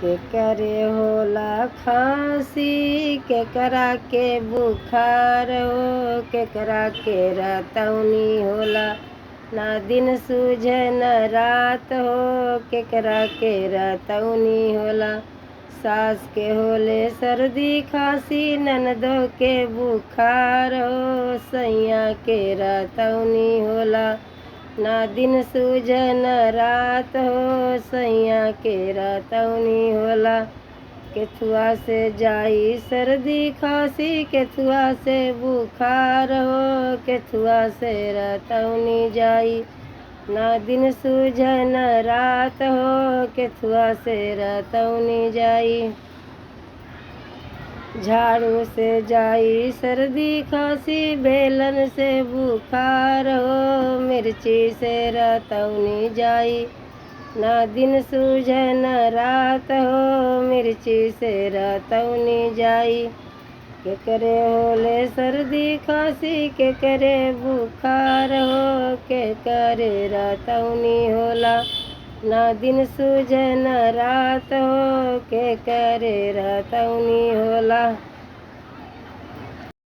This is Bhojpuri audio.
के करे होला खांसी, केकरा के बुखार हो, केकरा के रतौनी होला। ना दिन सूझे न रात हो, केकरा के रतौनी होला। सास के होले सर्दी खांसी, ननदो के बुखार हो, सैया के रतौनी होला। ना दिन सूझे न रात हो, सैया के रतौनी होला। केथुआ से जाई सर्दी खांसी, केथुआ से बुखार हो, केथुआ से रतौनी जाई। ना दिन सूझे न रात हो, केथुआ से रतौनी जाई। झाड़ू से जाई सर्दी खांसी, बेलन से बुखार हो, मिर्ची से रतौनी जाई। ना दिन सूझे न रात हो, मिर्ची से रतौनी जाई। केकरे होले सर्दी खांसी, केकरे बुखार हो, केकरे रतौनी होला। ना दिन सूझे न रात हो, केकरे रतौनी होला।